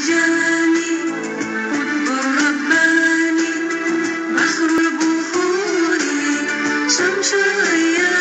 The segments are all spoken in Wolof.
تيجاني قطب الرباني بحر البحور شمس الأيام.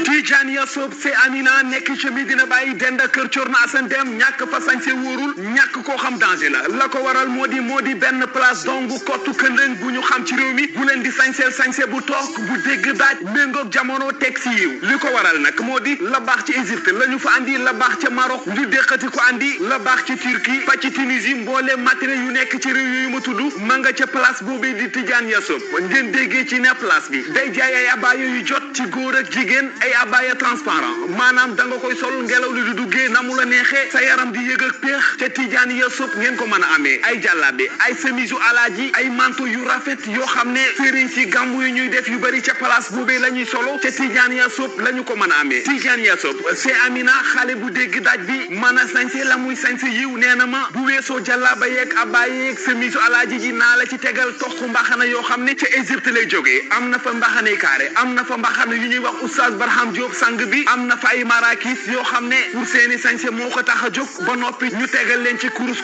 Tidiane Sob c'est Amina nekk ci Medina Baye dend kër Thierno Assane Deme ñàkk fa sañse wóorul ñàkk koo xam danger la ko waral moo di benn place dong kottu këndëng bu ñu xam ci réew mi bu leen di sañse bu toog bu dégg daaj méngoog jamono teg si yiw li ko waral nag moo di la baax ci Égypte la ñu fa andi la baax ca Maroc ñu déqati ko andi la baax ci Turquie fa ci Tunisie mboolee matériel yu nekk ci réew yooyu ma tudd ma nga ca place boobee di Tidiane Sob ngeen déggee ci ne place bi day jaay ay abaya yu jot ci góor ak jigéen ay abaya transparent maanaam da nga koy sol ngelaw li di duggee na mu la neexee sa yaram di yëg ak péex ca Tidiane Sob ngeen ko mën a amee ay jàllaabe ay chemise u alaaji ay manteau yu rafet yoo xam ne sëriñ si gàmmu yu ñuy def yu bëri ca place boobee la ñuy solo ca Tidiane Sob la ñu ko mën a amee Tidiane Sob c'est Amina xale bu dégg daaj bi mën a sañse la muy sañse yiw nee na ma bu weesoo jàllaaba yeeg abaya yeeg chemise u alaaji ji naa la ci tegal toxu mbaxana yoo xam ne ca Égypte lay jógee am na fa mbaxane carré am na fa mbaxana yu ñuy wax Oustaz Barham Diop sang bi am na fa ay marakis yoo xam ne pour seeni sañse moo ko tax a jóg ba noppi ñu tegal leen ci kurus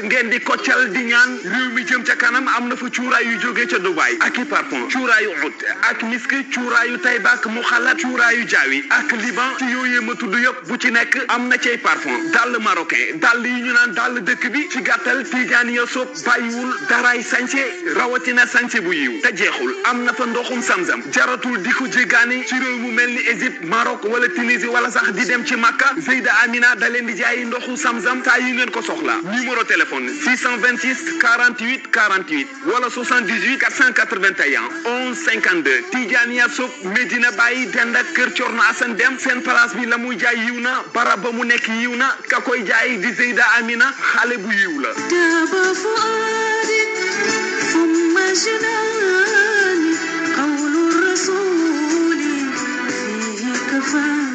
ngeen di koccal di ñaan réew mi jëm ca kanam am na fa cuuraay yu jógee ca Dubaï ak i parfum cuuraayu ut ak misk cuuraayu taybak mu xalaat cuuraayu jaawi ak liban ci yooyee ma tudd yëpp bu ci nekk am na cay parfum dàll marocain dàll yi ñu naan dàll dëkk bi ci gàttal Tidiane Sob bàyyiwul daraay sañse rawatina sañse bu yiw te jeexul am na fa ndoxum samsam jaratul di ko jéggaani ci réew mu mel ni Égypte Maroc wala Tunisie wala sax di dem ci Makka Zeyda Amina da leen di jaayi ndoxu samsam saa yi ngeen ko soxla numéro téléphone 626 48 48 wala 78 481 11 52 Tidiane Sob Medina Baye dend ak kër Thierno Assane Deme seen place bi la muy jaay yiw na barab ba mu nekk yiw na ka koy jaay di Zeyda Amina xale bu yiw la. داب فؤادي ثم جناني قول الرسول فيه كفاني